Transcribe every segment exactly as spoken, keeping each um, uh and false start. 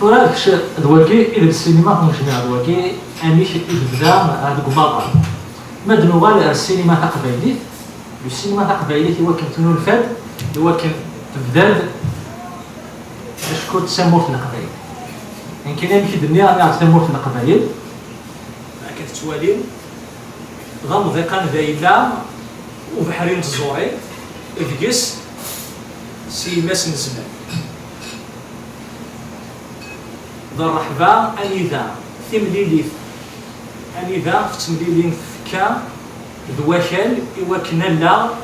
Tura kečč d wagi i d ssinima n jmiɛ d wagi, amek i tebda ar deg umaḍal. Ma d-nuɣal ar ssinima taqbaylit, d ssinima taqbaylit i wakken tennulfa-d, i wakken tebda-d acku d tamurt n Leqbayel. Nekkini amek i d-nniɣ, nniɣ-d tamurt n Leqbayel. Akka tettwalim, d amḍiq anda yella ubeḥri n tẓuri, deg-s s yemma-s n zzman. D rreḥba anida timlilit, anida tettemlili tfekka d wakal i wakken allaɣ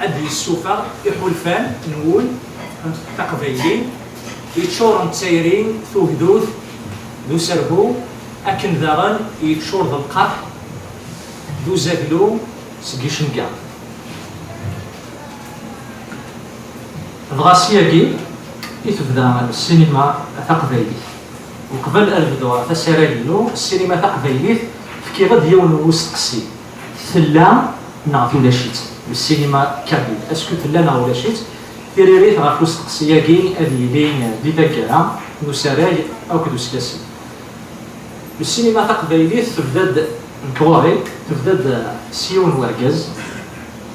ad d-yessufeɣ iḥulfan n wul n taqbayli yeččuren d tayri, tugdut d userhu, akken daɣen yeččur d lqerḥ d uzaglu seg icenga. Dɣa syagi i tebda ssinima taqbaylit. Uqbel ad bduɣ tasarag-inu, ssinima taqbaylit, fkiɣ-d yiwen n usteqsi. Tella neɣ ulac-itt? Ssinima kabyle, est-ce que tella neɣ ulac-itt? Tiririt ɣef usteqsi-agi ad yili di taggara n usarag akked uskasi. Ssinima taqbaylit tebda-d n tɣuri, tebda-d s yiwen n wergaz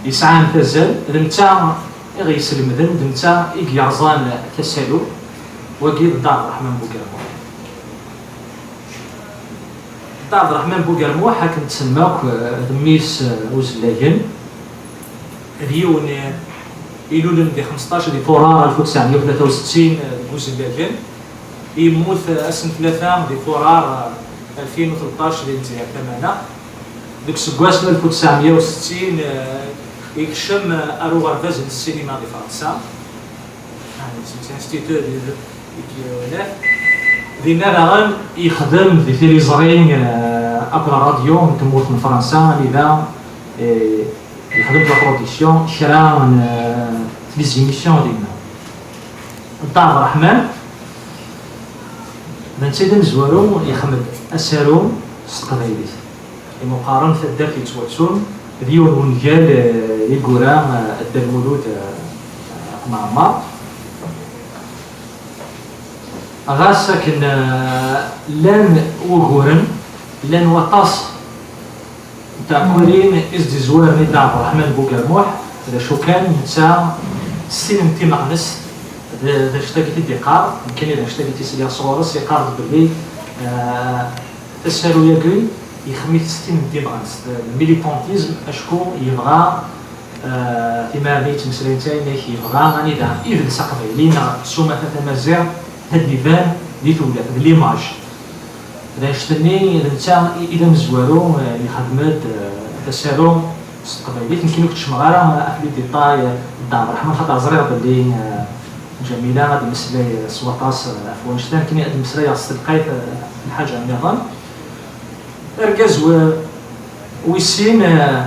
yesɛan tazal, d netta i ɣ-yeslemden, d netta i yerẓan tasalut, wagi d Dda Ɛebderreḥman Bugermuḥ. Dda Ɛebderreḥman Bugermuḥ, akken tessnem akk, d mmi-s n uzellagen, d yiwen, eh, ilulen di xmesṭac di furar alef u tesɛemya u tlata u settin, eh, deg uzellagen. Yemmut, eh, ass n tlata di furar, eh, alfin u tleṭṭac di Lezzayer Tamaneɣt. Deg useggas n alef u tesɛemya u settin, eh, yekcem, eh, ar uɣerbaz n ssinima di Fransa. Yeɛni, c'est un institut de, de, de, dinna daɣen yexdem di tiliẓri, eh, akked ṛṛadyu n tmurt n Fransa, anida, eh, yexdem la production kra n, eh, les émissions dinna. Dda Ɛebderreḥman, d netta i d amezwaru, yexdem-d asaru s teqbaylit. Imuqaren taddart yettwattun, d yiwen wungal, eh, i yura, eh, Dda Lmulud, eh, At Mɛemmer. Ɣas akken, eh, llan wuguren, llan waṭas n tɛekkalin i s-d-izwaren i Dda Ɛebderreḥman Bugermuḥ, d acu kan, netta s tin n timeɣnest, d, d anect-agi i d-iqqar, nekkini d anect-agi i sliɣ sɣur-s, iqqar-d belli, eh, tasaru-agi yexdem-it s tin n timeɣnest, le militantisme, acku yebɣa, eh, timarni yettmeslayen d tayen yebɣa anida idles aqbayli neɣ s umata tamaziɣt ad d-iban di tewlaft, d l'image. D anect-nni, d netta i, i d amezwaru, eh, yexdem-d, eh, tasaru s teqbaylit. Nekkini ur keččmeɣ ara, eh, ɣef les détails, eh, Dda Ɛebderreḥman, xaṭer ẓriɣ belli, eh, Ǧamila ad d-temmeslay, eh, s waṭas, eh, ɣef wannect-a. Nekkini ad d-mmeslayeɣ s telqayt, eh, ɣef lḥaǧa nniḍen. Argaz w-, wis sin, eh,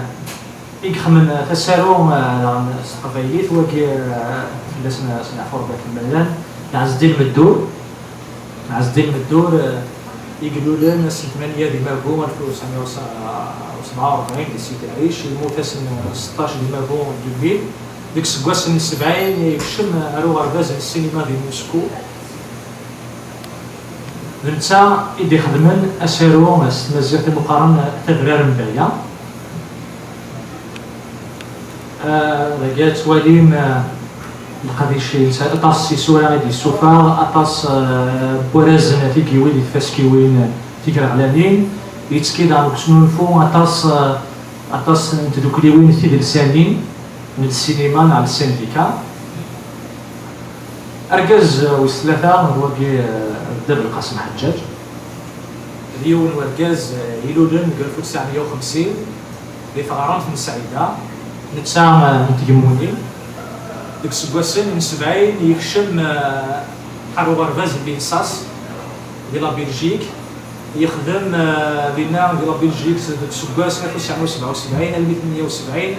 i yexdmen tasaru, eh, daɣen s teqbaylit, wagi, eh, fell-as n-, s leɛfu Rebbi ad kemmlen, Ɛezdin Meddur. Ɛezdin Meddur, eh, i ilulen ass n tmanya di Magu alef u tesɛemya u sebɛa u rebɛin di Sidi Ɛic, yemmut ass n seṭṭac di Magu deux mille. Deg useggas n sebɛin, yekcem ar uɣerbaz n ssinima di Moscou. D netta i d-ixedmen asaru s tmaziɣt i meqqaren Tadrar n Baya. Ah, dagi ad twalim, ah, leqdic-ines, aṭas n yisura i d-yessufeɣ, aṭas, ah, n warrazen tigiwin di tfaskiwin tigreɣlanin, yettekki daɣen deg usnulfu aṭas, ah, aṭas n tdukliwin tidelsanin n ssinima neɣ n sindika. Argaz, eh, wis tlata, d wagi, eh, Dda Belqasem Ḥeǧǧaǧ. D yiwen n wergaz, eh, ilulen deg alef u tesɛemya u xemsin di teɣremt n Sɛida, netta, eh, n tgemmunin. Deg iseggasen n sebɛin yekcem, eh, ɣer uɣerbaz n l'INSAS di la Belgique. Yexdem, eh, dinna di la Belgique deg useggas alef u tesɛemya u sebɛa u sebɛin almi tmenya u sebɛin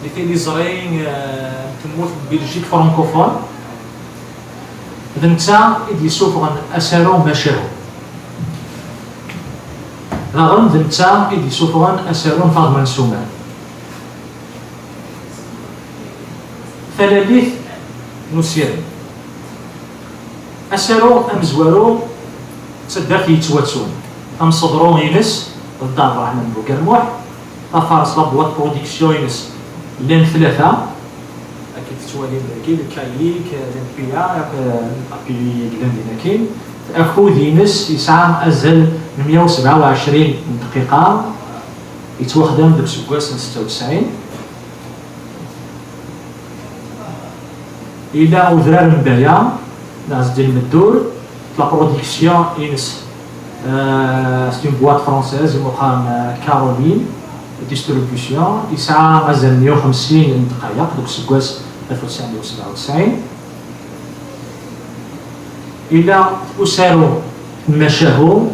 di tiliẓri, eh, n tmurt n Belgique francophone. D netta i d-yessufɣen asaru Macahu. Daɣen d netta i d-yessufɣen asaru n Faḍma n Sumer. Talalit n usirem. Asaru amezwaru d taddart yettwattun, tamseḍru-ines d Dda Ṛṛeḥman Bugermuḥ, tafares la boîte production-ines llan tlata, akken tettwalim dagi, le Caïque, l'N P A, akk, euh, N P A yellan din akkin. Akud-ines yesɛa azal n meyya u sebɛa u ɛecrin n dqiqa, yettwaxdam deg useggas n setta u tesɛin. Yella udrar n Baya, Ɛezdin Meddur, la production-ines, euh, c'est une boîte française, imuqam, euh, Caroline Distribution, yesɛa azal n meyya u xemsin n ddqayeq deg useggas alef u tesɛemya u sebɛa u tesɛin. Yella usaru n Macahu,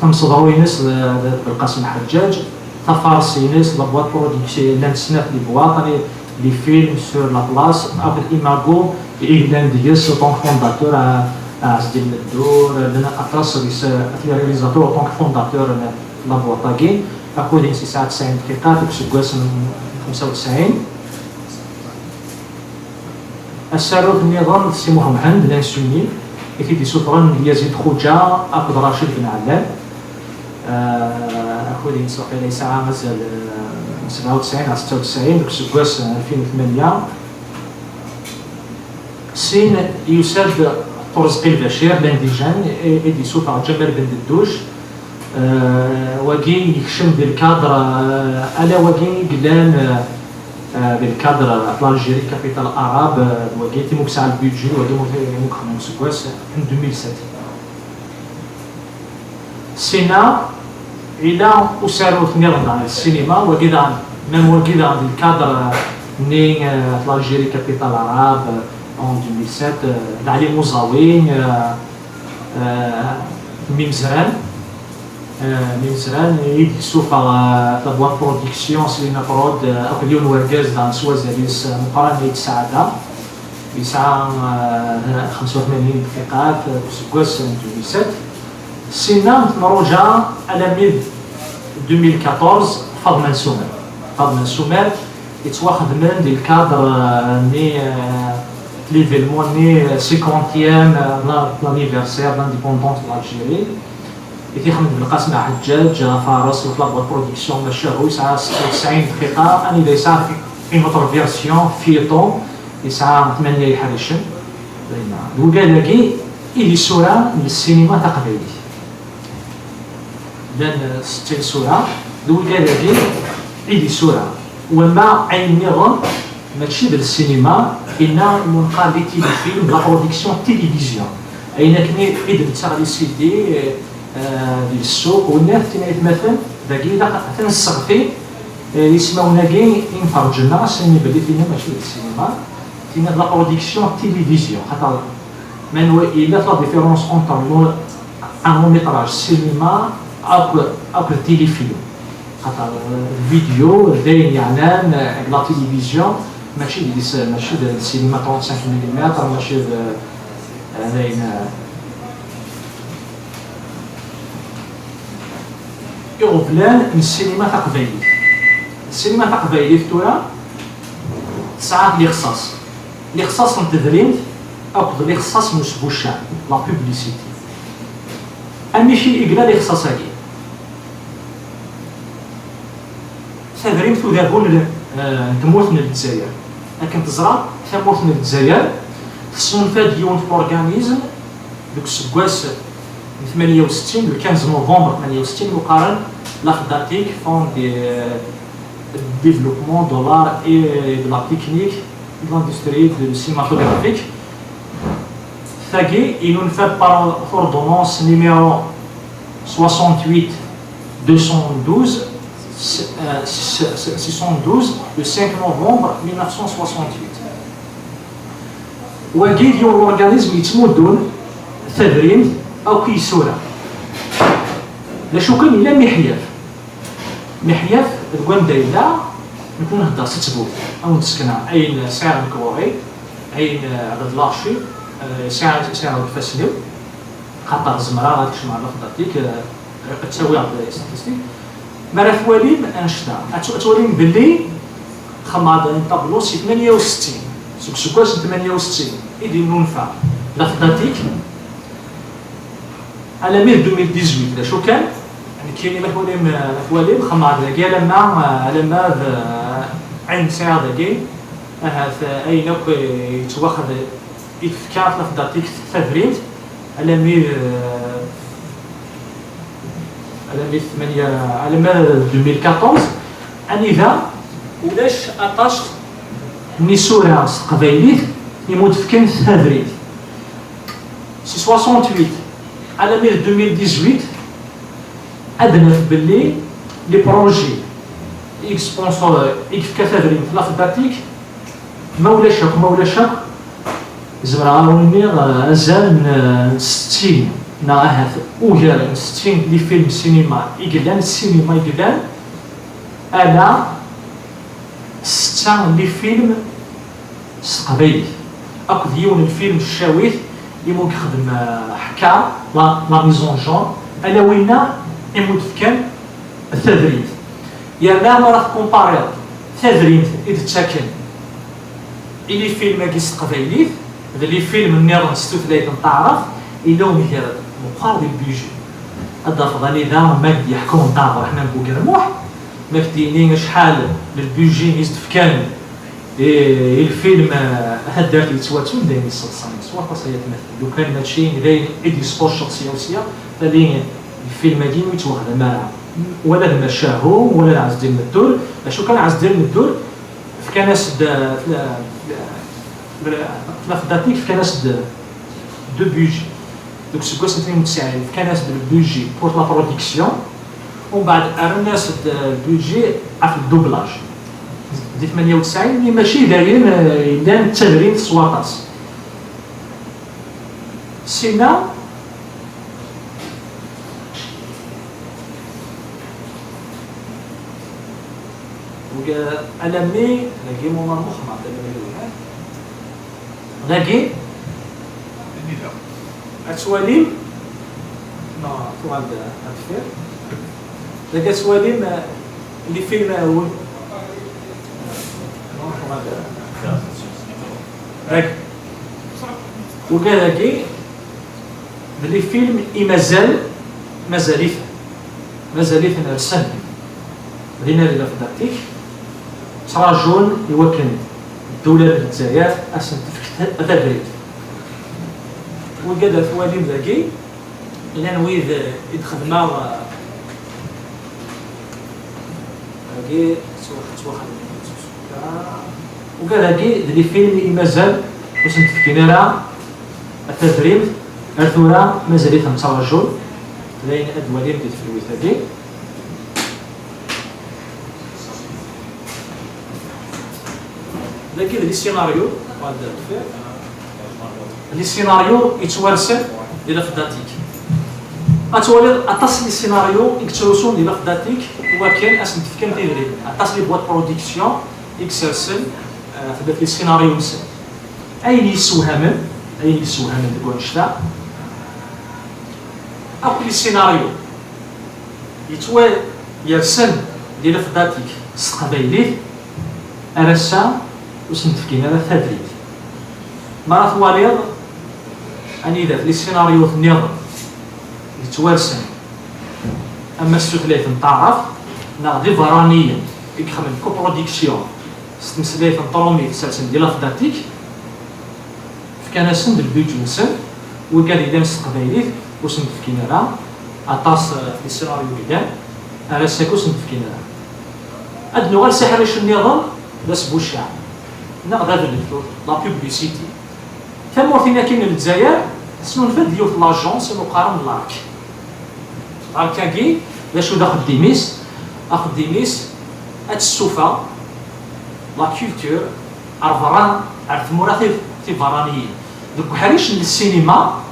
tamseḍru-ines d, d, d Belqasem Ḥeǧǧaǧ, tafares-ines d la boîte production, llant snat les boîtes, les, les films sur la place, akked Imago, i yellan deg-s en tant que fondateur, a, a Ɛezdin Meddur, llan aṭas deg-s, a, les réalisateurs en tant que fondateur n la boîte-agi, akud-ines yesɛa tesɛin dqiqa deg useggas n xemsa u tesɛin. Asarut nniḍen d Si Muḥ Mḥend, L'Insoumis, i t-id-issutren Yazid Xuǧa akked Racid Ben Ɛellan. Eh, akud-ines waqila yesɛa azal, eh, n sebɛa u tesɛin ɣer setta u tesɛin deg useggas alfin u tmanya. Sin yusa-d Urezqi Lbacir, L'Indigène, i, i d-isuffeɣ Ǧamal Ben Dedduc. Eh, wagi yekcem di lkadr, eh, ala wagi i yellan, eh, eh, di lkadr, eh, l'Algérie capitale arabe, eh, wagi timu yesɛa lbudji, wagi mu, mu yexdem useggas n deux mille sept. Sina, yella usaru nniḍen daɣen di ssinima, wagi daɣen, même wagi daɣen di lkadr, eh, nni, eh, l'Algérie capitale arabe, eh, en deux mille sept, eh, d Ɛli Muẓawi, eh, eh, Mimezran, eh, Mimezran, i d-yessufeɣ, eh, la boîte production Selina Prod, eh, akked yiwen wergaz daɣen s wazal-is, eh, meqqran, Ayt Saɛada, yesɛa, eh, xemsa u tmanyin dqiqat, eh, deg useggas n deux mille sept. Sina n Tenruǧa alammi d deux mille quatorze, Faḍma n Sumer. Faḍma n Sumer, yettwaxedmen di lkadr, euh, nni, euh, l'événement nni, euh, cinquantième, euh, de la, de l'anniversaire d'indépendance de l'Algérie. I t-ixdem d Belqasem Aḥeǧǧaǧ, euh, Fares, la boîte production, Macahu, yesɛa setta u tesɛin dqiqa, anida yesɛa une autre version, feuilleton, yesɛa tmanya iḥricen. D wigad-agi i d isura n ssinima taqbaylit. Llan, eh, setta isura, d wigad-agi i d isura. Wamma ayen nniḍen, mačči d lsinima, inna imunqal di téléfilm, la production télévision. Ayen akken i, i d-nettaɣ di C D, eh, eh, di ssuq, winnat tin aytmaten, dagi ilaq ad ten-nesseɣti, eh, ismawen-agi i nferǧen-nneɣ, ass-nni belli tinna mačči d lsinima, tinna d la production télévision, xaṭer ma nwa, il y a la différence entre le long, un long métrage cinéma akked, akked téléfilm. Xaṭer, euh, vidéo, d ayen yeɛnan, euh, la télévision, mačči d, mačči d cinéma trente-cinq millimètres, mačči d, euh, d ayen, euh, iɣeblan n ssinima taqbaylit. Ssinima taqbaylit tura tesɛa lixṣaṣ. Lixṣaṣ n tedrimt akked lixṣaṣ n usbucceɛ, la publicité. Amek i yella lixṣaṣ-agi? Tadrimt udabu n, eh, n tmurt n Lezzayer. Akken teẓra, tamurt n Lezzayer tesnulfa-d yiwen n l'organisme deg useggas n tmanya u settin, le quinze novembre tmanya u settin, qqaren l'AFDATIC, Fonds de développement de l'art et de la technique de l'industrie de cinématographique. Tagi, inunfa par ordonnance numéro soixante-huit deux cent douze, euh, six cent douze, le cinq novembre mille neuf cent soixante-huit. Wagi d yiwen l'organisme yettmuddun tadrimt akk i yisura. D acu kan, yella miḥyaf. Miḥyaf deg wanda yella, nekk nhedder s ttbut, ad wen-d-sekneɣ ayen sɛiɣ nekk ɣur-i, ayen, eh, d l'archive, eh, sɛiɣ, sɛiɣ deg ifassen-iw, xaṭer zemreɣ ad kecmeɣ ɣer l'AFDATIC, eh, ad ttawiɣ-d statistiques. Mi ara twalim annect-a, ad t-, ad twalim belli xedmeɣ-d un tableau si tmanya u settin, seg useggas n tmanya u settin i d-yennulfa l'AFDATIC, Alammi d deux mille dix-huit, d acu kan, nekkini ma twalim, ma twalim, xemmeɣ dagi alamma, alamma d, eh, ayen sɛiɣ dagi, ahat, eh, ayen akk yettwaxed, i tefka tafdaṭ-ik tadrimt, alammi, eh, alammi d tmanya, alamma d deux mille quatorze, anida ulac aṭas n isura s teqbaylit i mu d-fken tadrimt. Si soixante-huit alammi d deux mille dix-huit, ad naf belli les projets i yesponsor, i yefka tadrimt la FDATIC, ma ulac akk, ma ulac akk, zemreɣ ad wen-iniɣ, eh, azal n, eh, n settin neɣ ahat ugar n settin n les films cinéma i yellan, cinéma i yellan, ala setta n les films s teqbaylit, akked yiwen n lfilm ccawit i mu yexdem, eh, ḥka, la, la mise en genre, ala winna i mu d-fkan tadrimt. Yerna ma ara tkumpariḍ tadrimt i d-ttaken i les films-agi s teqbaylit d les films nniḍen s tutlayt n taɛrabt, yella umgired meqqar di lbiji. Ad d-tafeḍ anida ma k-d-yeḥku Dda Ɛebderreḥman Bugermuḥ, ma k-d-yini acḥal n lbiji i s-d-fkan i, i lfilm, eh, taddart yettwattun d ayen yesseḍsayen s waṭas ay atmaten. Lukan mačči d ayen i d-yesqur cceɣsiya u sya, tali lfilm-agi ur yettwaxdam ara. Wala d Macahu, wala d Ɛezdin Meddul, d acu kan Ɛezdin Meddul, fkan-as-d, eh, la FDATIC fkan-as-d deux budgets. Deg useggas n tnin u tesɛin, fkan-as-d le budget pour la production, umbeɛd rran-as-d le budget ɣef le doublage. Di tmanya u tesɛin, mi mačči d ayen, eh, yellan d tadrimt s waṭas. Sina, alammi, dagi Mumaṛ Muxmaṛ, alammi d lwehayt. Dagi, ad twalim, non, tuɣal-d ar deffir. Dagi ad twalim, eh, les films, eh, wi-, non, tuɣal-d. Dagi. Ugadagi, d les films i mazal, mazal-iten, mazal-iten rsen dinna di la FDATIC, ttrajun i wakken ddula n Lezzayer ad sen-tefk ta-, tadrimt. Wigad ad twalim dagi, llan wid i d-xedmeɣ, eh, dagi ttwax-, ttwaxedmen. Wigad-agi d les films i mazal ur sen-tefkin ara tadrimt, ar tura mazal-iten ttrajun. D ayen ad walim di tfelwit-agi. Dagi d les scénarios, ɣer deffir. Les scénarios yettwarsen di la FDATIC. Ad twaliḍ aṭas n les scénarios i yettrusun di la FDATIC, wakken ad sen-tefkem tidrimt. Aṭas n les boîtes de production i isersen, eh, tebda les scénarios-nsen. Ayen yessewhamen, ayen yessewhamen deg wannect-a, akk les scénarios yettwa-, yersen di la FDATIC s teqbaylit, ar ass-a ur sen-d-fkin ara tadrimt. Mi ara twaliḍ anida-t les scénarios nniḍen yettwarsen ama s tutlayt n taɛrabt neɣ d iberraniyen i yexdmen coproduction s tmeslayt n tṛumit sersen di la FDATIC, fkan-asen-d lbudju-nsen, wigad yellan s teqbaylit ur sen-d-fkin ara, aṭas, eh, n les scénarios yellan, ar ass-agi ur sen-d-fkin ara. Ad nuɣal s aḥric nniḍen, d asbucceɛ, neɣ d adlet, la publicité. Tamurt-in akkin n Lezzayer, tesnulfa-d yiwet n l'agence i qqaren l'ARC. L'ARC-agi, d acu d axeddim-is? Axeddim-is, ad tessufeɣ la culture ar berra, ar tmura ti-, tiberraniyin. Deg uḥric n ssinima,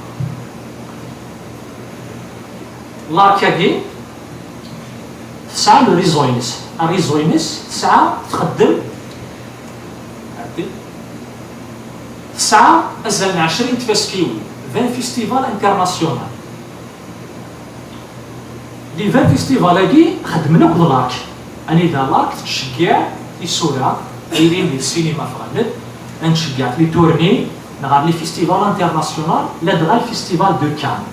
l'ARC-agi tesɛa le réseau-ines. Le réseau-ines tesɛa, txeddem, tesɛa azal n ɛecrin tfaskiwin, vingt festivals internationaux. Les vingt festivals-agi xeddmen akk d l'ARC. Anida l'ARC tettceggiɛ isura, ay d ssinima ffɣen-d, ad nceggeɛ les tournées, neɣ les festivals internationaux, ladɣa le festival de Cannes.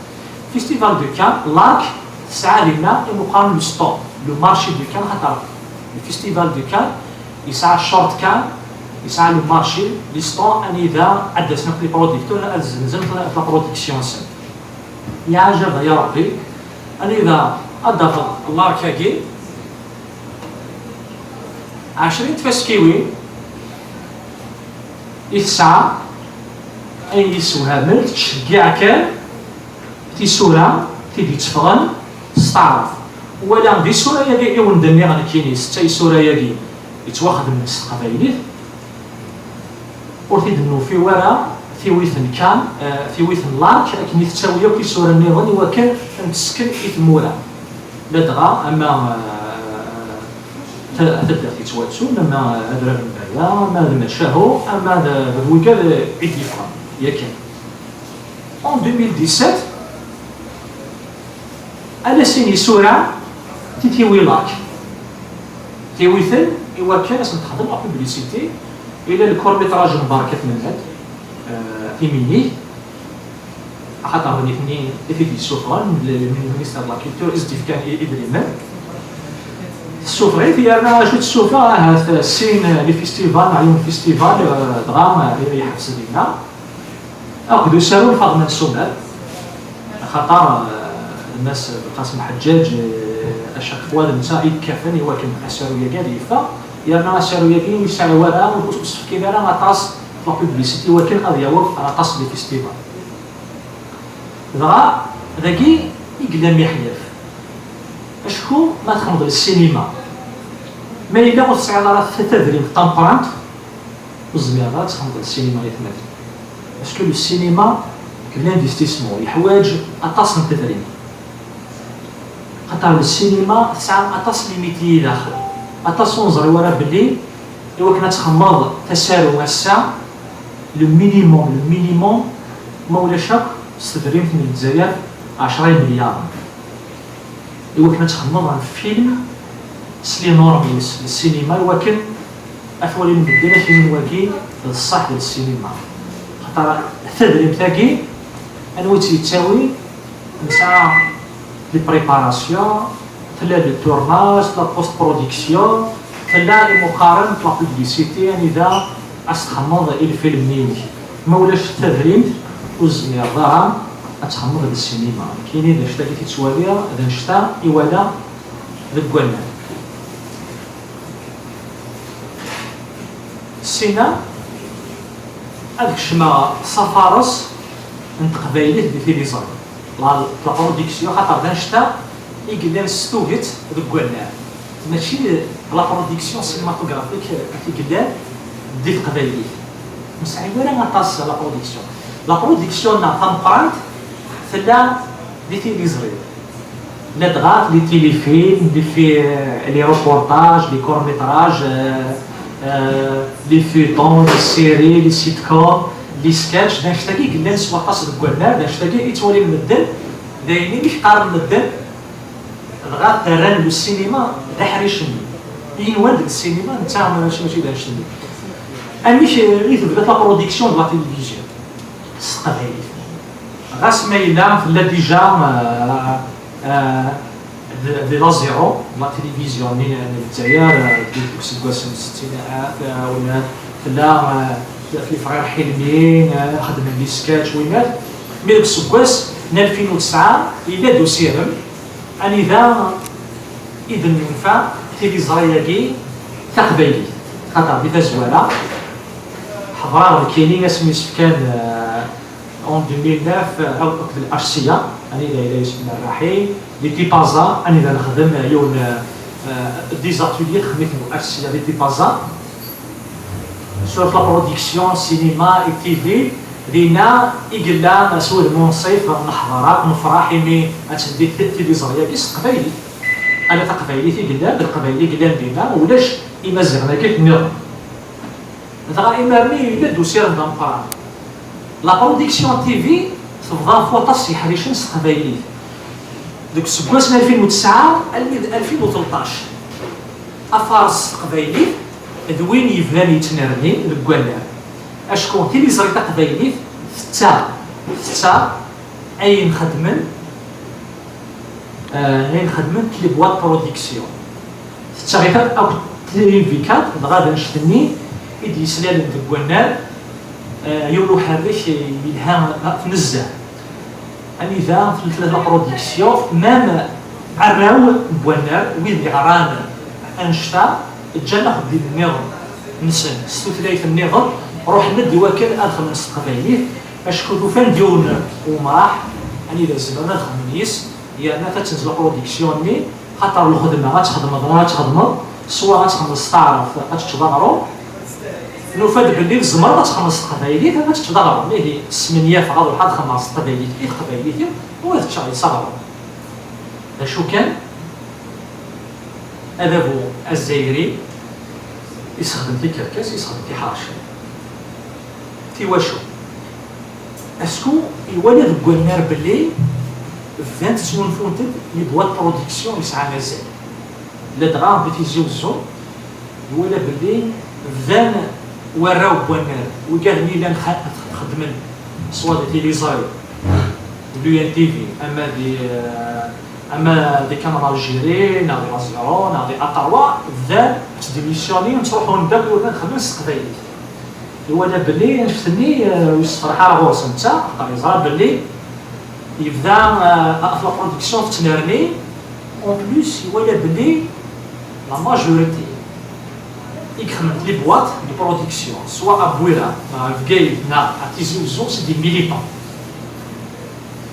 Festival de Cannes, l'arc, tesɛa dinna imuqaren n le stand, le marché de Cannes, xaṭer le Festival de Cannes yesɛa short Cannes, yesɛa le marché, les stands, anida ad d-asen akk les producteurs ad zzenzen la production-nsen. Yeɛjeb ay Ṛebbi, anida ad d-tafeḍ l'arc-agi, ɛecrin tfaskiwin i tesɛa, ayen yessewhamen, tettceggiɛ kan tisura tid yetteffɣen s taɛrabt. Wala di ssura-agi i wen-d-nniɣ nekkini, setta isura-agi yettwaxedmen s teqbaylit, ur t-id-nufi wara tiwit n Cannes, eh, tiwit n l'arc, akken i tettawi akk isura nniḍen i wakken ad n-tesken i tmura. Ladɣa ama, eh, ta-, taddart yettwattun, ama, eh, adrar n Baya, ama d Macahu, ama d, d wigad i d-yeffɣen yakan. En deux mille dix-sept, ala sin isura ti tiwi l'arc. Tiwi-ten i wakken ad sen-texdem la publicité, ila le court métrage n Barkat Mennad, eh, Timinig, axaṭer d nitni i t-id-yessufɣen, le, le ministère de la culture i s-d-ifkan i-, idrimen. Tessufeɣ-it, yerna acu tessufeɣ, ahat sin, eh, les festivals, neɣ yiwen festival, eh, dɣa, eh, yeḥbes dinna. Akked usaru n Faḍma n Sumer, axaṭer, eh, Mass Belqasem Ḥeǧǧaǧ, eh, à chaque fois d netta i yekkaten i wakken asaru-agi ad yeffeɣ, yerna asaru-agi ur yesɛi wara, ur s-fkin ara aṭas n la publicité i wakken ad yaweḍ ar aṭas n les festivals. Dɣa, dagi i yella miḥyaf. Acku ma txedmeḍ le cinéma, ma yella ur tesɛiḍ ara ta-, tadrimt tameqqrant, ur tezmireḍ ara ad txedmeḍ le cinéma, ay atmaten. Parce que le cinéma, d l'investissement, yeḥwaǧ aṭas n tedrimt. Xaṭer le cinéma tesɛa aṭas n les métiers daxel. Aṭas ur neẓri wara belli i wakken ad txedmeḍ tasaru ass-a, le minimum, le minimum, ma ulac akk, s tedrimt n Lezzayer, ɛecra imelyaren. I wakken ad txedmeḍ un film s les normes-ines n ssinima, i wakken ad t-walin medden, akkin wagi d ṣṣeḥ d ssinima. Xaṭer tadrimt-agi, anwa i tt-yettawin? Nesɛa les préparations, tella le tournage, la post-production, tella imuqaren n la publicité, anida ad s-txedmeḍ i lfilm-nni-inek. Ma ulac tadrimt, ur tezmireḍ ara ad txedmeḍ le cinéma. Nekkini d anect-agi i ttwaliɣ, d anect-a i walaɣ deg wannar. Sina ad kecmeɣ s afares n teqbaylit di tiliẓri. La, la production, xaṭer d anect-a i yellan s tuget deg wannar. Mačči la production cinématographique i yellan di teqbaylit. Ur nesɛi ara aṭas la production. La production-nneɣ tameqqrant tella di tiliẓri. Ladɣa les téléfilms, les fi-, les reportages, les courts-métrages, euh, euh, les feuilletons, les séries, les sitcoms, les sketchs, d anect-agi i yellan s waṭas deg wannar, d anect-agi i ttwalin medden, d ayen i qqaren medden, dɣa rran le cinéma d aḥric-nni. Ayen yellan deg ssinima, netta mačči, mačči d anect-nni. Amek i tebda la production de la télévision s teqbaylit? Ɣas ma yella tella déjà, euh, euh, de, de la zéro, la télévision-nni n Lezzayer, euh, deg useggas n ssettin, euh, wala tella, euh, fi Ferriḥ Ḥilmi, euh, xedmen les sketchs, winnat. Mi deg useggas n alfin u tesɛa, yella-d usirem anida i d-tennulfa tiliẓri-agi taqbaylit. Xaṭer di tazwara, ḥeḍreɣ nekkini asmi s-fkan, euh, en deux mille neuf, euh, akked l'H C A, anida yella Yusef Merraḥi, di Tipaza, anida nexdem, euh, yiwen, euh, euh, des ateliers, xedmen-iten l'H C A di Tipaza, sur la production, cinéma et T V, dinna i yella s wudem unṣif, neḥḍer akk, nefṛeḥ imi ad teldi t-, tiliẓri-agi s teqbaylit. Ala taqbaylit i yellan, d leqbayel i yellan dinna, ulac imaziɣen-agi nniḍen. Dɣa imarmi yella-d usirem d ameqqran. La production T V tebḍa ɣef waṭas n yeḥricen s teqbaylit. Deg useggas n alfin u tesɛa almi d alfin u tleṭṭac, afares s teqbaylit d win yebdan yettnerni deg wannar. Acku tiliẓri taqbaylit tettaɣ, tettaɣ ayen xedmen Ayen xedment les boîtes de production, tettaɣ-it akk TV quatre, dɣa d annect-nni i d-yeslalen deg wannar, yiwen uḥerrek yelha ɣef nezzeh. Anida tella la production, même arraw n wannar, wid yeɣran annect-a, ǧǧan axeddim nniḍen nsen s tutlayt nniḍen, ruḥen-d i wakken ad xedmen s teqbaylit, acku ufan-d yiwen umraḥ anida zemren ad xedmen yis, yerna ad tenz la production-nni, xaṭer lxedma ad txedmeḍ neɣ ad txedmeḍ, swa ad txedmeḍ s taɛrabt ad teččeḍ aɣrum, nufa-d belli tzemreḍ ad txedmeḍ s teqbaylit ad teččeḍ aɣrum. Ihi smenyafeɣ ad ruḥeɣ ad xedmeɣ s teqbaylit i teqbaylit-iw, u ad ččeɣ yis aɣrum. D acu kan, adabu azzayri isexdem tikerkas, isexdem tiḥerci. Tiwacu? Asku iwala deg wannar belli bdant ttnulfunt-d les boîtes de production yesɛan azal. Ladɣa di Tizi Uzzu, iwala belli bdan warraw n wannar, wigad-nni llan xa-, xeddmen swa di tiliẓri, di l'U N T V, ama di, eh, ama di Kanal Algérie, neɣ di La Zéro, neɣ di A trois, bdan ttdémissionnin, ttruḥun-d akk i wakken ad xedmen s teqbaylit. Iwala belli annect-nni, eh, ur yessefreḥ ara ɣur-s netta, xaṭer yeẓra belli yebda, eh, ɣef la production tettnerni. En plus, iwala belli la majorité i ixedmen les boîtes de production, soit à Bouira, neɣ à Bgayet, neɣ à Tizi Ouzou, c'est des militants.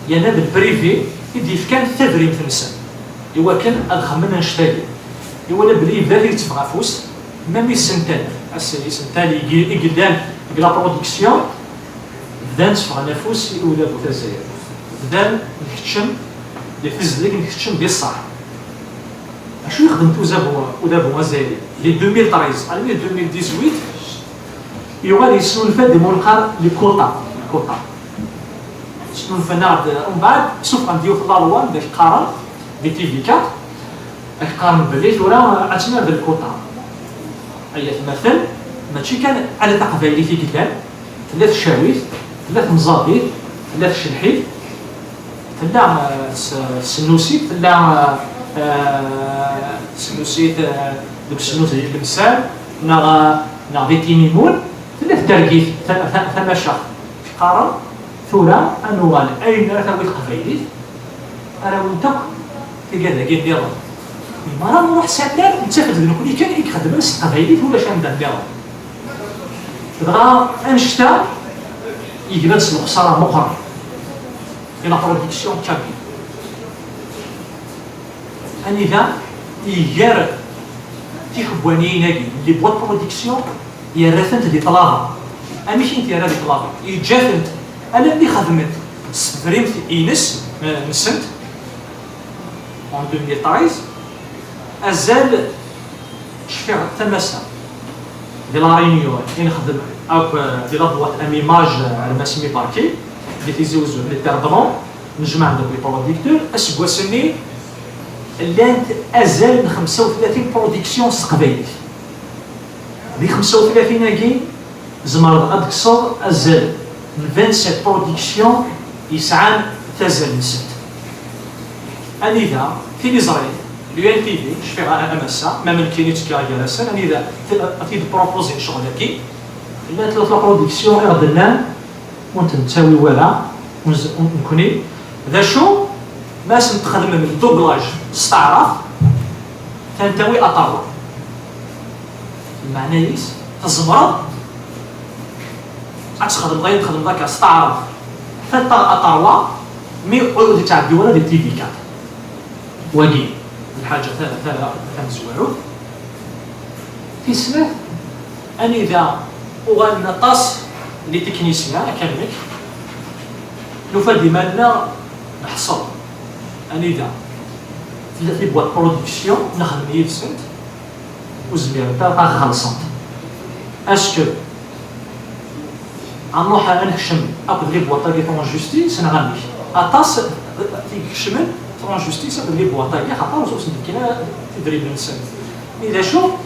Yerna d le privé i d-yefkan tadrimt-nsen i wakken ad xedmen annect-agi. Iwala belli yebda yetteffeɣ afus, même isental, ass isental i i yellan deg la production, bdan tteffɣen afus i udabu tazzayri. Bdan nkeččem di tezdeg, nkeččem di ṣṣeḥ. Acu yexdem udabu, udabu azzayri? Di deux mille treize almi deux mille dix-huit, yuɣal yesnulfa-d imu neqqar les quotas, les quotas. Snulfan-aɣ-d, umbeɛd, sufɣen-d yiwet la loi, d ak-qqaren, di T V quatre, ak-qqaren belli tura ad tnadi les quotas. Ay atmaten, mačči kan ala taqbaylit i yellan, tella tcawit, tella temẓabit, tella tcelḥit, tella, eh, s-, tsennusit, tella, eh, eh, tsennusit, eh, deg usennus di Tlemsan, neɣ, eh, neɣ di Timimun, tella ttergit, ta-, ta-, tamacax. Qqaren, tura ad nuɣal ayen ara tawi teqbaylit, ara awint akk tigad-agi nniḍen. Mi ara nruḥ s annar, nettaf-d d nekni kan i ixeddmen s teqbaylit, ulac anda nniḍen. Dɣa annect-a yegla-d s lexsara meqqren i la production kabyle. Anida iger tikebwaniyin-agi, les boîtes de production, yerra-tent di ṭṭlaba. Amek i tent-yerra di ṭṭlaba? Yeǧǧa-tent alammi xedment s tedrimt-ines, eh, nsent, en deux mille treize, azal, cfiɣ tamasa, di La Réunion i nexdem akk, eh, di la boîte à image, eh, Almasmi Barki, di Tizi Uzzu, di Terre Blanche, nejmaɛ-d akk les producteurs. Aseggas-nni llant azal n xemsa u tlatin production s teqbaylit. Di xemsa u tlatin-agi, tzemreḍ ad tekkseḍ azal n vingt-sept production yesɛan tazal-nsent. Anida, tiliẓri, l'U N T V, cfiɣ a-, am ass-a, ma nekkini ttekkaɣ gar-asen, anida t-, t-id-propozin ccɣel-agi, llant tlata production i ɣ-d-nnan, ur tent-nettawi wara, ur nz-, ur, nekkni. D acu? Ma asen-txedmem le doublage s taɛrabt, tentawi aṭerwa. Lmeɛna-is, tzemreḍ ad txedmeḍ ayen txedmeḍ akka s taɛrabt, tentaɣ aṭerwa, mi ur d-yettɛeddi wara di T V quatre. Wagi, d lḥaǧa ta-, ta-, tamezwarut. Tis snat, anida uɣalen aṭas n les techniciens, akka nekk, nufa-d iman-nneɣ neḥṣel. Anida tella les boîtes de production, nexdem yid-sent, ur zmirent ara ad xellṣent. Est-ce que ad nruḥ ad nekcem akked les boîtes-agi en justice, neɣ amek? Aṭas i ikecmen en justice akked les boîtes-agi, xaṭer ur sen-d-fkin ara tidrimen-nsen. Mi d acu?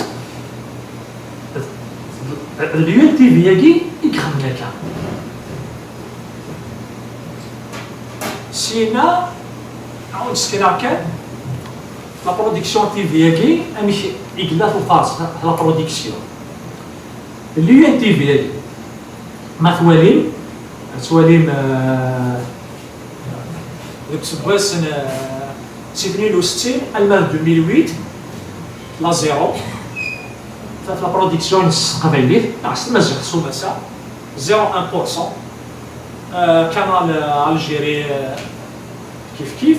D l'U N T V-agi i ixedmen akka. Syenna, ɛawed sekreɣ kan, La production T V-agi, amek i yella lfarṣ, la production. L'U N T V-agi, ma twalim, ad twalim, euh, deg useggas n, euh, si tnin u settin alma d deux mille huit, la zéro. Taf la production s teqbaylit, neɣ s tmaziɣt s umata, zéro un pour cent. Euh, Canal, euh, Algérie, euh, kif kif.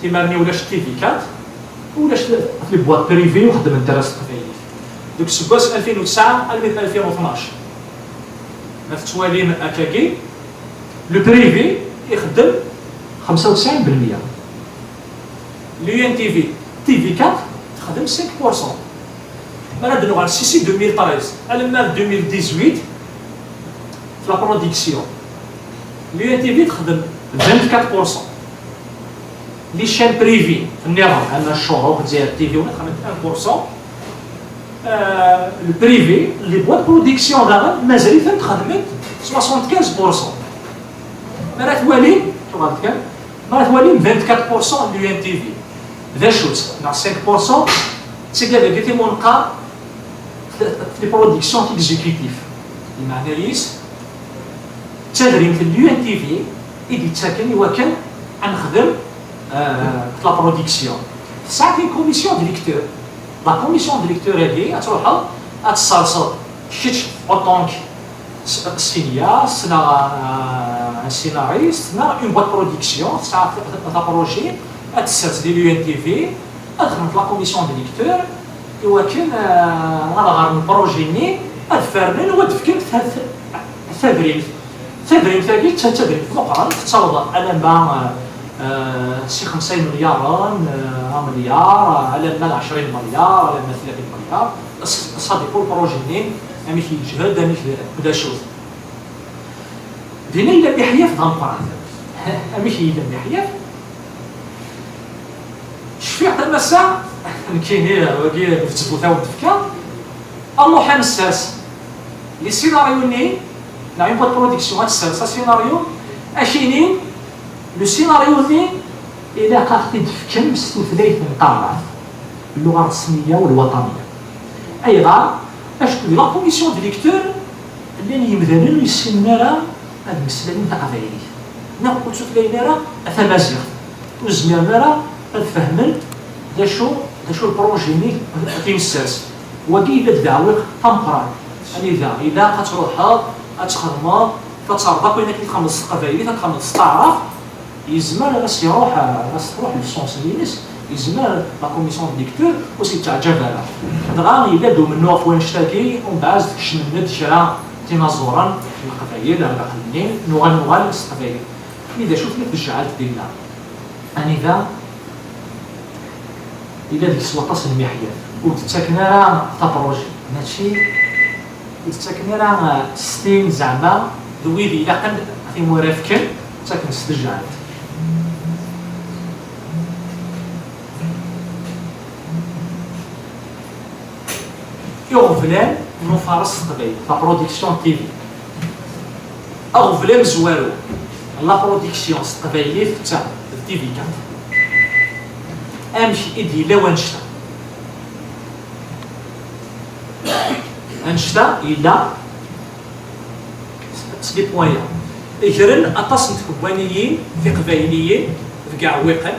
Timarni ulac T V quatre, ulac les boîtes privées ur xeddment ara s teqbaylit. Deg useggas alfin u tesɛa almi d alfin u tnac, ma tettwalim akkagi, le privé ixeddem xemsa u tesɛin belmiyya. L'U N T V, T V quatre, texdem cinq pour cent. Mi ara d-nuɣal si, si deux mille treize alamma d deux mille dix-huit, la production, l'U N T V texdem vingt-quatre pour cent. Les chaînes privées nniḍen, am Ccuruq, Dzair T V, xedment un pour cent. Euh, le privé, les boîtes de production daɣen, mazal-itent xedment soixante-quinze pour cent. Mi ara twalim, tuɣal kan, mi ara twalim vingt-quatre pour cent de l'U N T V. D acu-tt, neɣ cinq pour cent, d tagi dagi timunqa, les productions exécutives. Lmeɛna-is, d tadrimt n l'U N T V i d-yettaken i wakken ad nexdem, euh, la production. Tesɛa une commission de lecture. La commission de lecture-agi, ad truḥeḍ, ad tesserseḍ kečč en tant que s-, cinéaste, neɣ, euh, un scénariste, neɣ une boîte de production, tesɛa t-, t-, un projet, ad tessers di l'U N T V, ad xedment la commission de lecture, i wakken, euh, ad ɣren projet-nni, ad fernen u ad fken ta-, ta-, tadrimt. Tadrimt-agi d ta-, tadrimt meqqren, tettaweḍ alamma, euh, euh, si xemsa imelyaren, euh, amelyar, alamma d ɛecrin imelyar, alamma d tlatin imelyar. Ça dépend le projet-nni, amek yeǧhed, amek d, d acu. Dinna yella miḥyaf d ameqqran. Amek yella miḥyaf? Cfiɣ-t am ass-a, nekkini, wagi, d ttbut-a wen-d-fkiɣ, aruḥ ad nessers les scénarios-nni, neɣ une boîte de production ad tessers asinaryu, ad k-inin, le scénario-nni ilaq ad ɣ-t-id-tefkem s tutlayt n taɛrabt, اللغة الرسمية والوطنية. Ayɣer? Acku di la commission de lecture llan yimdanen ur yessinen ara ad mmeslayen taqbaylit, neɣ ur ttutlayen ara tamaziɣt, ur zmiren ara ad fehmen d acu, d acu le projet-nni ad t-nessers. Wagi yella-d d aɛewwiq ameqqran. Anida ilaq ad truḥeḍ, ad txedmeḍ, ad terreḍ akk ayen akken i txedmeḍ s teqbaylit, ad txedmeḍ s taɛrabt, yezmer ad as-iruḥ, ad as-truḥ le sens-ines, yezmer la commission de lecture ur s-yetteɛǧab ara. Dɣa yella-d umennuɣ ɣef wannect-agi, umbeɛd kecmen-d kra n tinaẓuren n Leqbayel ar daxel-nni, nuɣal nuɣal s teqbaylit. I d acu-ten tejɛalt dinna? Anida yella deg-s waṭas n miḥyaf, ur d-ttaken ara taprojet, mačči ur d-ttaken ara s tin zeɛma d wid ilaqen ad t-in-fken, ttaken s tejɛalt. Iɣeblan n ufares s teqbaylit, la production T V. Aɣbel amezwaru n la production s teqbaylit d ta, d T V quatre. Amek i d-yella wanect-a? Anect-a yella s les points-a. Gren aṭas n tkebbaniyin tiqbayliyin deg iɛewwiqen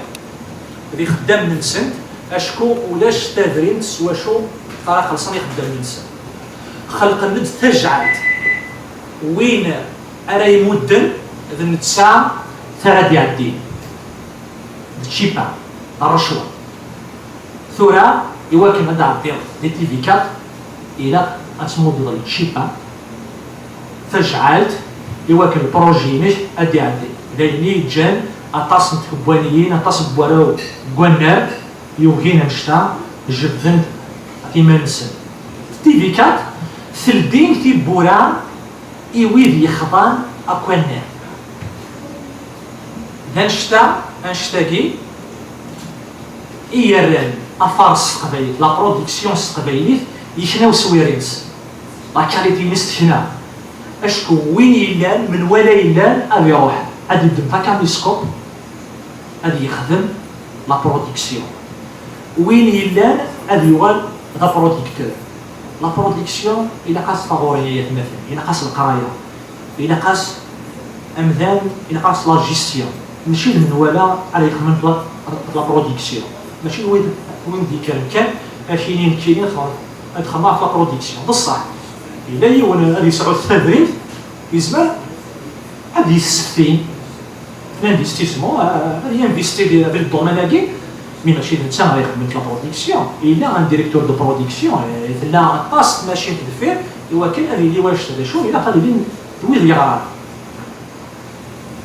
d ixeddamen-nsent, acku ulac tadrimt s wacu ara xellṣen ixeddamen-nsen. Xelqen-d tajɛalt, win ara imudden d netta ara d-iɛeddin. D tcipa, d rrecwa. Tura, iwakken ad d-tɛeddiḍ di T V quatre, ilaq ad tmudeḍ d tcipa, tajɛalt, iwakken lpṛuji-inek ad d-iɛeddi. D ayen i yeǧǧan aṭas n tkebbaniyin, aṭas n warraw n wannar, yugin annect-a, jebden-d iman-nsen. T V quatre teldi tiwwura i wid yexḍan akk annar. D annect-a, annect-agi i yerran afares s teqbaylit, la production s teqbaylit, yekna uswir-ines. La qualité-ines tekna. Acku win yellan, menwala yellan, ad iruḥ, ad iddem takamiskop, ad yexdem la production. Win yellan ad yuɣal d aproducteur. La production, ilaq-as taɣuri, ay atmaten, ilaq-as leqraya, ilaq-as amdan, ilaq-as la gestion. Mačči d menwala ara yexdmen la, la production. Mačči d wid, win d-yekkren kan, ad k-yini nekkini ad xedmeɣ la production. Beṣṣeḥ, yella yiwen ad yesɛu tadrimt, yezmer ad yessefti l'investissement, euh, ad yinvesti di, di le domaine-agi, mais mačči d netta ara ixedmen la production. Yella un directeur de production, euh, tella aṭas n tmacint deffir, i wakken ad yili wannect-a d acu, ilaq ad ilin d wid yeɣran.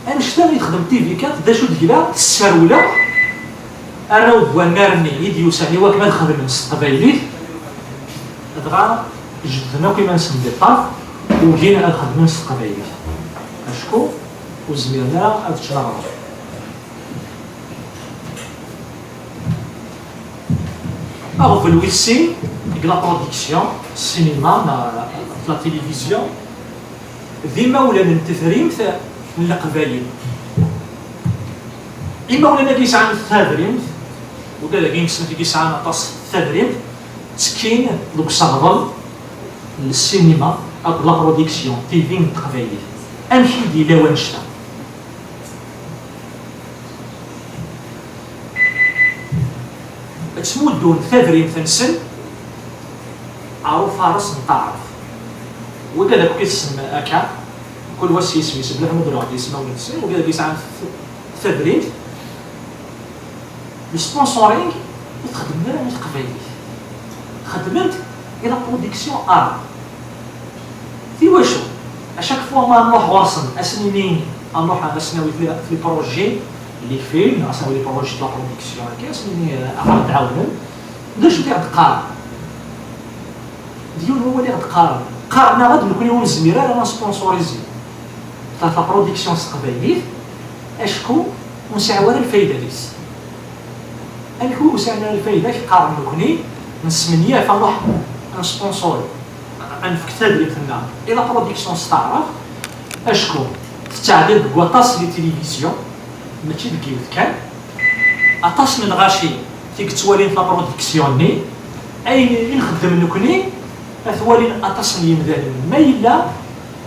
Annect-a i texdem T V quatre, d acu d-yella, tesserwel akk arraw n wannar-nni i d-yusan i wakken ad xedmen s teqbaylit, dɣa jedden akk iman-nsen di ṭṭerf, ugin ad xedmen s teqbaylit. Acku ur zmiren ara ad ččen aɣrum. Aɣbel wis sin deg la production, ssinima neɣ la télévision, d imawlan n tedrimt n Leqbayel. Imawlan-agi yesɛan tadrimt, ula d agin ssnet i yesɛan aṭas tadrimt, ttekkin deg useɣḍel n ssinima akked la production T V n teqbaylit. Amek i d-yella wannect-a? Ttmuddun tadrimt-nsen ɣer ufares n taɛrabt. Wigad akk i tessnem akka, kul wa s yisem-is, bla ma d-ruḥ d ismawen-nsen, wigad akk yesɛan t-, tadrimt, le sponsoring ur t-xeddmen ara i teqbaylit. Xeddmen-t i la production arabe. Di wacu? À chaque fois ma nruḥ ɣur-sen, ad sen-nini, ad nruḥ ad sen-nawi fi, fi les projets, les films, ad sen-nawi les projets de la production, akka, ad sen-nini, euh, ad ɣ-d-ɛawnen. D acu i ɣ-d-qqaren? D yiwen wawal i ɣ-d-qqaren. Qqaren-aɣ-d nekkni ur nezmir ara ad nesponsorizi la, la production s teqbaylit, acku ur nesɛi ara lfayda deg-s. Amek ur sɛin ara lfayda, qqaren nekkni nesmenyaf ad nruḥ ad nesponsori, ad nefk tadrimt-nneɣ i la production s taɛrabt, acku tettɛeddi deg waṭas n les télévisions, mačči deg yiwet kan. Aṭas n lɣaci i yettwalin la production-nni, ayen i nxeddem nekkni ad t-walin aṭas n yimdanen. Ma yella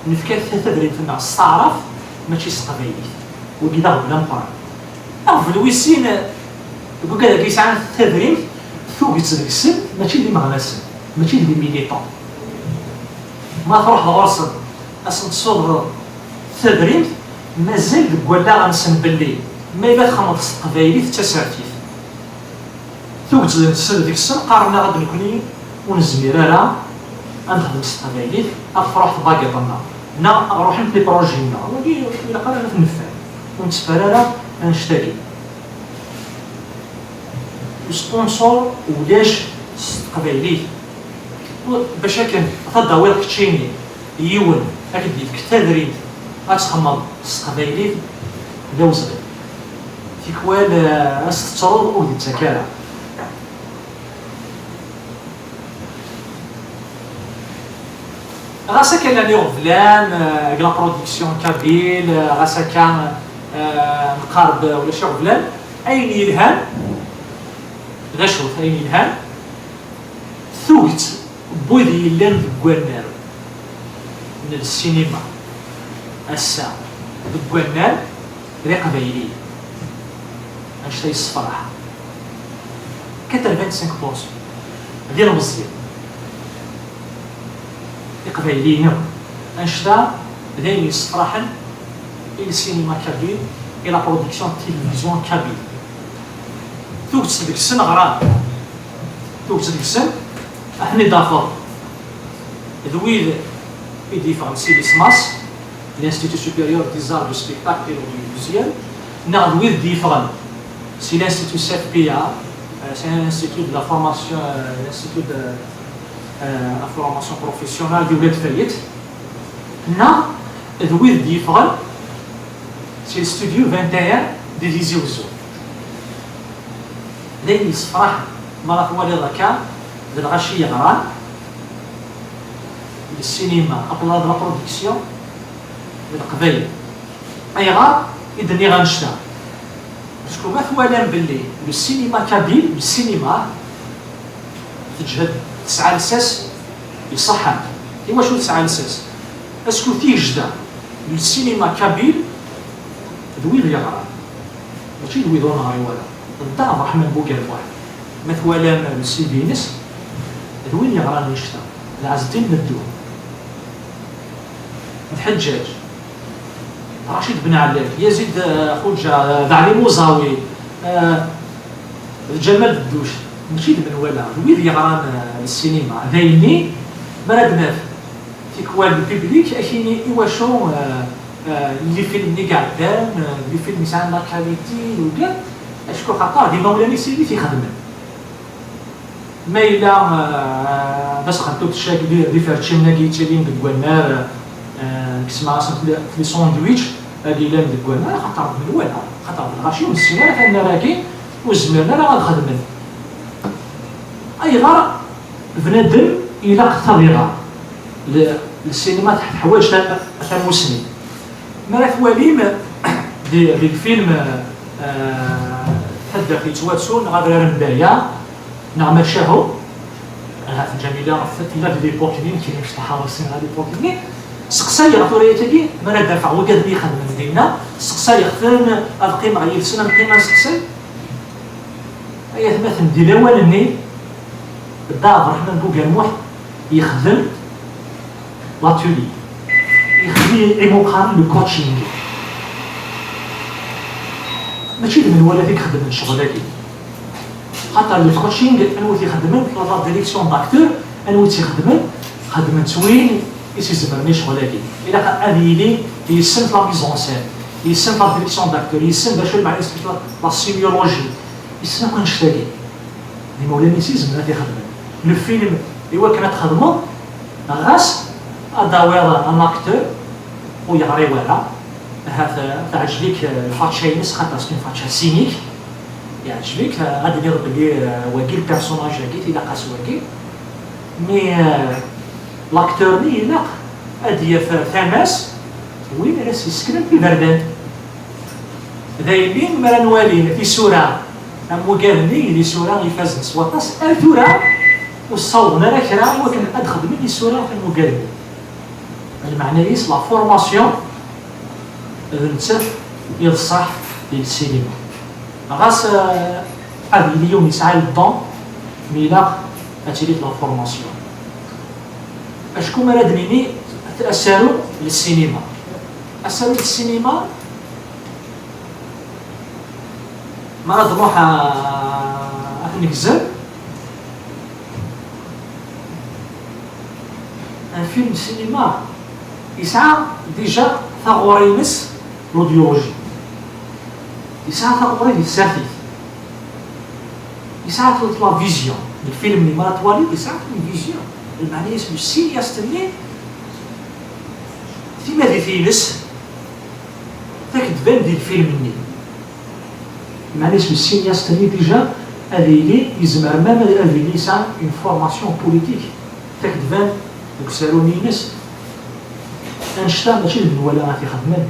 nefka tadrimt-nneɣ s taɛrabt, mačči s teqbaylit. Wagi d aɣbel ameqqran. Aɣbel wis sin, deg wigad-agi yesɛan tadrimt, tuget deg-sen mačči d imeɣnasen, mačči d les militants. Ma truḥeḍ ɣur-sen, ad sen-tessudreḍ tadrimt, mazal deg wallaɣ-nsen belli ma yella txedmeḍ s teqbaylit d tasertit. Tuget deg-sen, deg-sen qqaren-aɣ-d nekkni ur nezmir ara ad nexdem s teqbaylit, ad truḥ tbagiṭ-nneɣ, neɣ ad ruḥent les projets-nneɣ. Wagi ur ilaq ara ad t-neffer, ur netteffer ara annect-agi. Sponsor ulac s teqbaylit. Bac akken ad d-tawiḍ keččini yiwen ad k-d-yefk tadrimt ad txedmeḍ s teqbaylit, d awezɣi. Tikwal, eh, ad s-tettruḍ ur d-ittak ara. Ɣas akka llan iɣeblan, eh, deg la production kabyle, eh, ɣas akka, eh, nqareb ulac iɣeblan, ayen yelhan, d acu-t ayen yelhan? Tuget n wid yellan deg wannar n lsinima ass-a deg wannar d Iqbayliyen. Annect-a yessefraḥ. Quatre-vingt-cinq pour cent d ilmeẓyen. Iqbayliyen akk. Annect-a d ayen yessefraḥen i lsinima kabyle, i la production de télévision kabyle. Tuget deg-sen ɣran. Tuget deg-sen, ad ten-id-tafeḍ d wid i d-yeffɣen si l'ISMAS, l'Institut Supérieur des Arts du Spectacle et l'Audiovisuel, neɣ d wid d-yeffɣen si l'Institut C F P A, euh, c'est un institut de la formation, euh, l'Institut de, euh, la formation professionnelle di Wlad Fayet, neɣ d wid d-yeffɣen si l'Studio vingt et un di Tizi Wezzu. D ayen yessefraḥen, mi ara twaliḍ akka d lɣaci yeɣran d ssinima, akked la production d Leqbayel. Ayɣer i d-nniɣ annect-a? Est-ce que ma twalam belli le cinéma kabyle, le cinéma, teǧhed tesɛa lsas iṣeḥḥan? Iwacu tesɛa lsas? Est-ce que tigejda n le cinéma kabyle d wid yeɣran, mačči d wid ur neɣri wara? D Dda Ɛebderreḥman Bugermuḥ, ma twalam le C V-ines, d win yeɣran annect-a, d Ɛezdin Meddu, d Ḥeǧǧaǧ, Racid Ben Ɛellal, Yazid, eh, Xuǧa, eh, d Ɛli Muẓawi, eh, d Ǧamal Bedduc, mačči d menwala, d wid yeɣran, eh, ssinima. D ayenni, mi ara d-naf tikwal n public, ad k-yini iwacu, eh, eh, les films-nni iɛeddan, eh, les films yesɛan la qualité, yugan, acku xaṭer d imawlan-is i t-ixedmen. Ma yella, eh, d asxenṭuṭ ccak di, di Ferčin-agi yettilin deg wannar, eh, nekk semmaɣ-asen les sandwichs-agi yellan deg wannar, axaṭer d menwala, axaṭer d lɣaci ur nessin ara tannar-agi, ur zmiren ara ad xedmen. Ayɣer bnadem ilaq tabiɣa? Le, le cinéma teḥwaǧ ta-, tamusni. Mi ara twalim di, di lfilm, eh, Taddart yettwattun, neɣ Adrar n Baya, neɣ Macahu, ahat Ǧamila tella di l'époque-nni, nekk mecṭaḥeɣ ur ssineɣ l'époque-nni, seqsayeɣ tura yakagi, mi ara d-afeɣ wigad-nni ixedmen dinna, seqsayeɣ-ten, ad qqimeɣ yid-sen, ad neqqim ad nseqsay. Ay atmaten, di lawan-nni, Dda Ɛebderreḥman Bugermuḥ yexdem l'atelier, yexdem imuqaren le coaching. Mačči d menwala i ixeddmen ccɣel-agi. Xaṭer le coaching, anwa i t-ixeddmen? La, la direction d'acteur, anwa i tt-ixeddmen? Xeddmen-tt win i s-izemren i ccɣel-agi. Ilaq ad yili yessen la mise en scène, yessen la direction d'acteur, yessen d acu lmeɛna yesmek la, la sémiologie, yessen akk annect-agi. D imawlan-is i izemren ad t-ixedmen. Le film, i wakken ad t-txedmeḍ, ɣas ad d-tawiḍ un acteur ur yeɣri wara, ahat, eh, teɛǧeb-ik, eh, lfačča-ines, xaṭer c'est une fačča scénique, yeɛǧeb-ik, eh, ad d-tiniḍ belli, eh, wagi, le personnage-agi, tilaq-as wagi. Mais, eh, l'acteur-nni ilaq ad d-yaf tama-s win ara s-yesseknen iberdan. D ayenni mi ara nwali tisura am wigad-nni, d isura ifazen s waṭas, ar tura ur ssawḍen ara kra i wakken ad xedmen isura am wigad-nni. Lmeɛna-is, la formation d nettat i d ṣṣeḥ di ssinima. Ɣas, eh, ad yili yiwen yesɛa le don, mi ilaq ad tili la formation. Acku mi ara d-nini asaru n ssinima. Asaru n ssinima, mi ara d-nruḥ a, ad t-negzem, un film de cinéma yesɛa déjà taɣuri-ines, l'audiologie. Yesɛa taɣuri di tsertit. Yesɛa la vision. Lfilm-nni mi ara twaliḍ, yesɛa une vision. Lmeɛna-is, le cinéaste-nni, timadit-ines ad k-d-tban di lfilm-nni. Lmeɛna-is, le cinéaste-nni déjà ad yili yezmer même ad yili yesɛa une formation politique. Ad k-d-tban deg usaru-nni-ines. Annect-a mačči d menwala ara t-ixedmen.